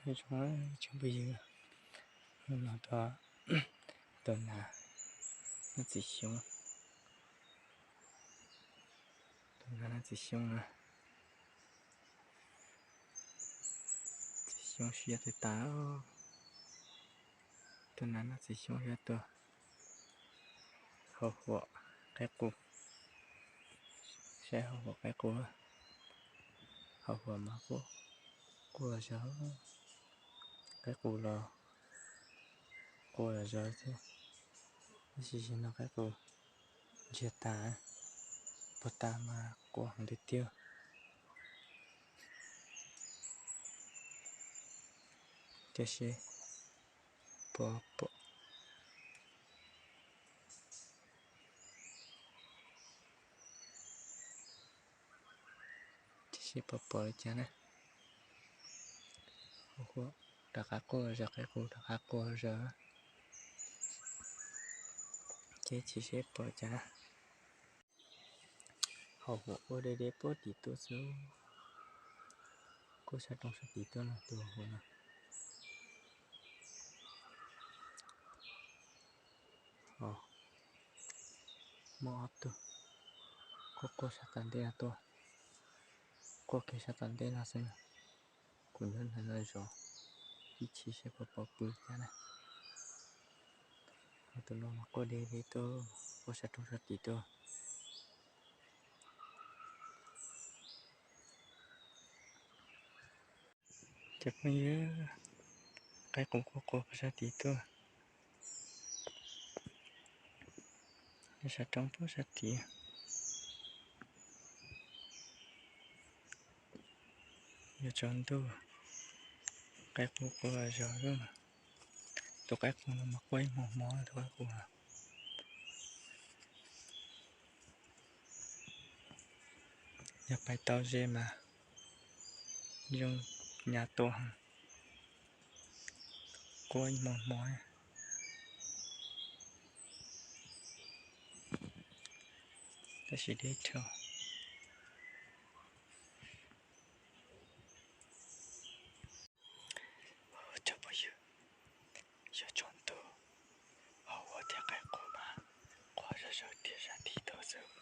Zoo tsoom phooj ywg, hnub no tuaj tua nas noj txiv xyoob, tua nas noj txiv xyoob na. Txiv xyoob siab tas tas. Tua nas noj txiv xyoob siab tuaj. Hau huam qaib qus, saib hau huam qaib qus, hau huam mas quaj, quaj zog, qaib qus los quaj zog thiab. Tab sis zaum no qaib qus ntsiag tas, puag ta mas quaj heev tiag tiag. Tiam sis pom, pom, tiam sis pom pom li cas na. Rov qab quaj zog, qaib qus rov qab quaj zog, ces tsis seb pom cas na. Hau huam quaj deb deb puag tim tuaj xwb, quaj sab roob sab tid tuaj no, tus hau huam no. Muaj ob tug quaj quaj sab tom ntej no tuaj, quaj kiag sab tom ntej no xwb. Kuv nyob ntawm no zov ib chim seb puas pom pw cas na. Ho tus no mas quaj deb deb tuaj, quaj sab roob sab tid tuaj. Cov phooj ywg, qaib qus quaj quaj puag sab tid tuaj, sab roob puag sab tid. Yuav tsaus ntuj, qaib qus quaj zog. Tus qaib qus no mas quaj ib hmos hmo, tus qaib qus no. Yog pais tau ze mas zoo nyav tua heev, quaj ib hmos hmo, tab sis deb dhau. Cov phooj ywg, yuav tsaus ntuj, hau huam thiab qaib qus mas quaj zom zaws tiag sab tid tuaj xwb.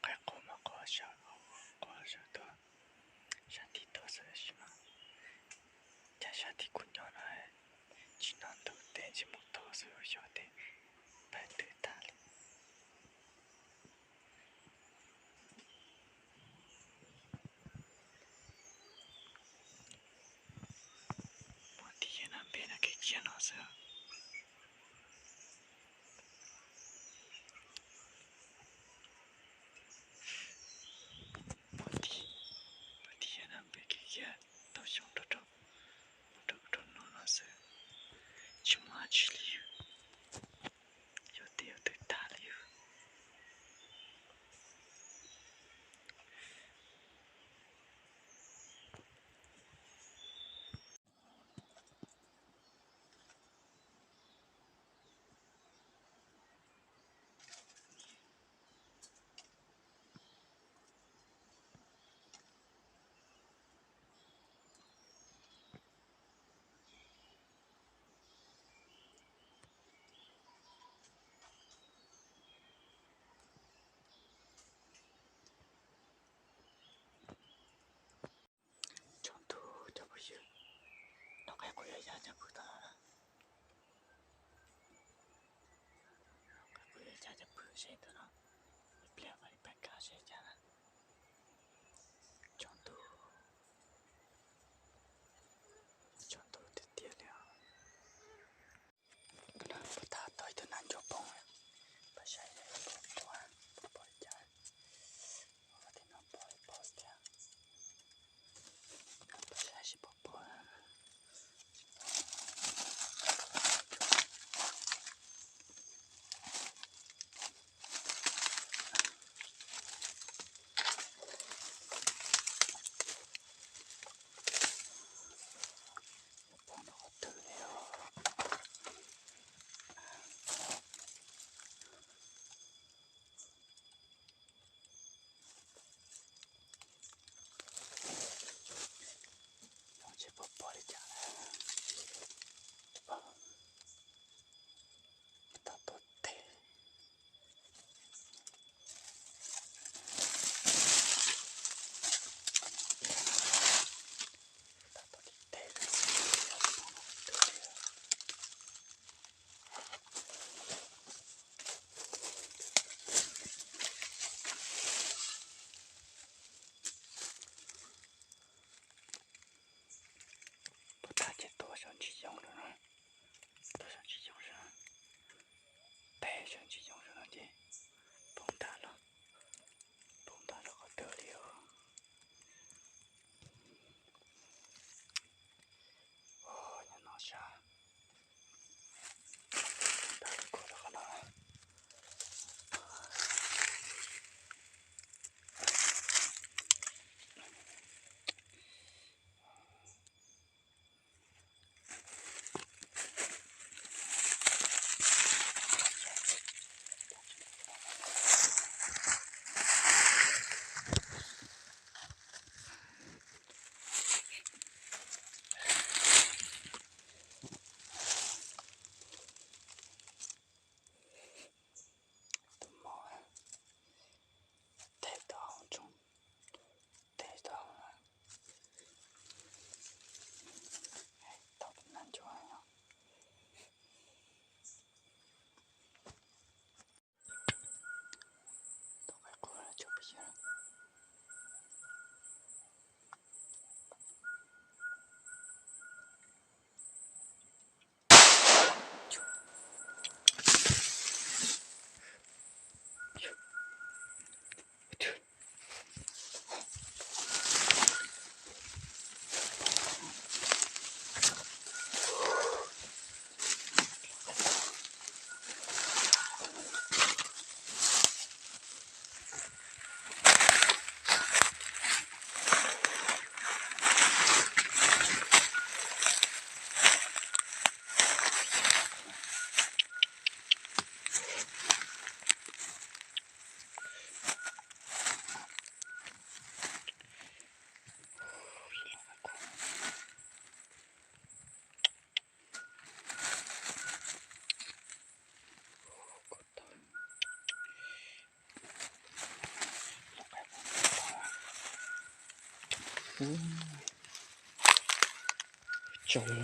Qaib qus mas quaj zom zaws, quaj zom zaws tuaj sab tid tuaj xwb tab sis mas cas sab tid kuv nyob no tsis noj ntuj, teb ntsis mus tog xwb, xyov tej pais twg tag li. Pom ntsis yog nag npeg no kiag kiag no xwb. Pom ntsis, pom ntsis yog nag npeg kiag kiag tau xyoo rau rau, mus rau rau no no xwb, tsis muaj dab tsi li. Xyov tej yog twg tag li. Tsaus ntuj cov phooj ywg, no qaib qus yuav ya cov pwg tod. Qaib qus yuav ya cov pwg seb ntawm no ib pliag mam li pais kaj seb cas na. Tsaus ntuj, tsaus ntuj tiag tiag li os. Puag ta tau ib tug nas ntsuag poob, pab saib puas pom, puas pom li cas. Ua tej no pom li pom tiag. Pab saib seb puas pom. Tsaus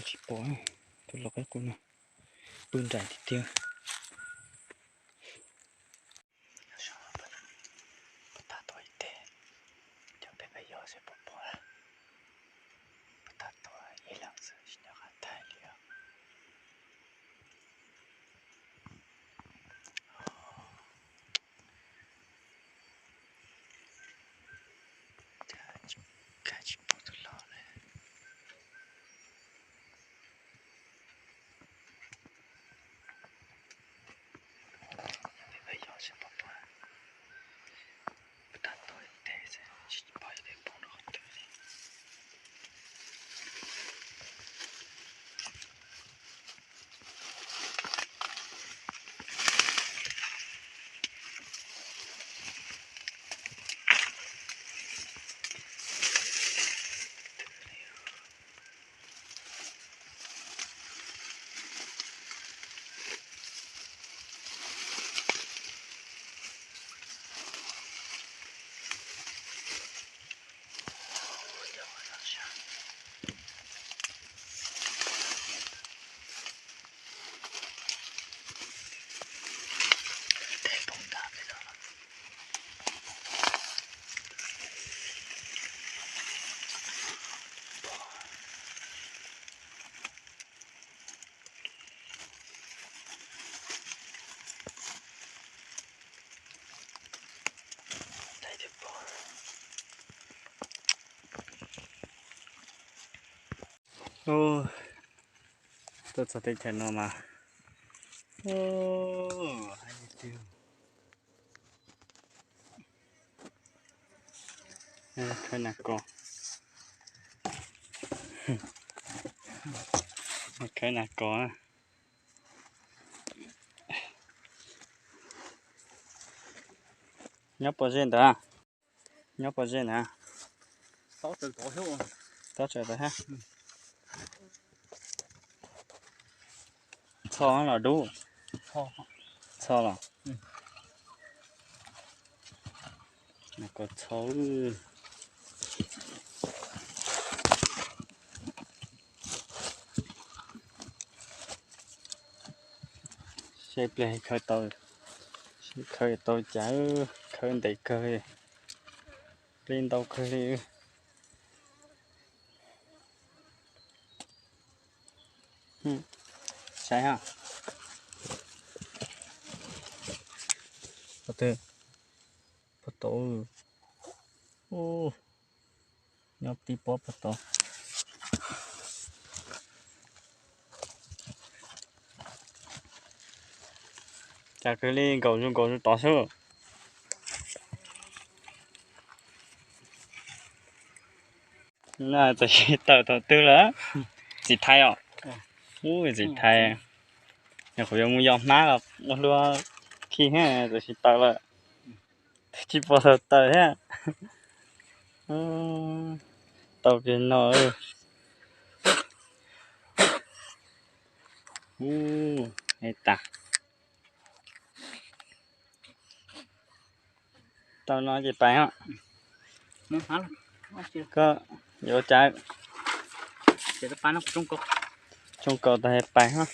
tsis pom, tus lau qaib qus no pw nraim tiag tiag. Puas tag tuaj ib teg, cov peb peb yos xwb puas pom lawm. Puas tag tuaj ib leeg xwb tsis nyob qab tag li os. Kav tsis pom tus lau li. Peb yos xwb puas pom, puas tag tuaj ib teg xwb tsis pom ib teg poob rau qhov twg li. Tuaj txog teb chaws no mas, khawb nas kos, khawb nas kos. Nyob pov zej ntawd, nyob pov zej ntawd. Tob tsawv tod hab. Txho los dub? Txho los? Nas kos txho. Seb pliag khawb tau, seb khawb tau cas, khawb ntev kawg li, peb ntau kawg li. Saib ha. Pob tw, pob tod. Nyob tib pob pob tod. Cas kawg li nkaum zus nkaum zus tod xwb. Na txawm sis tawm thaum twg lawm? Txiv Thaib os. Ub, txiv Thaib. Nyuam qhuav yuav mus yos hmab los ua hlua khi, txawm sis tawm lawm. Tsis pom thaum tawm thiab. Tau kiag no. Ub, tas. Tau no ces pais os. Koj yuav ua cas? Tsoo kaus tas pais os.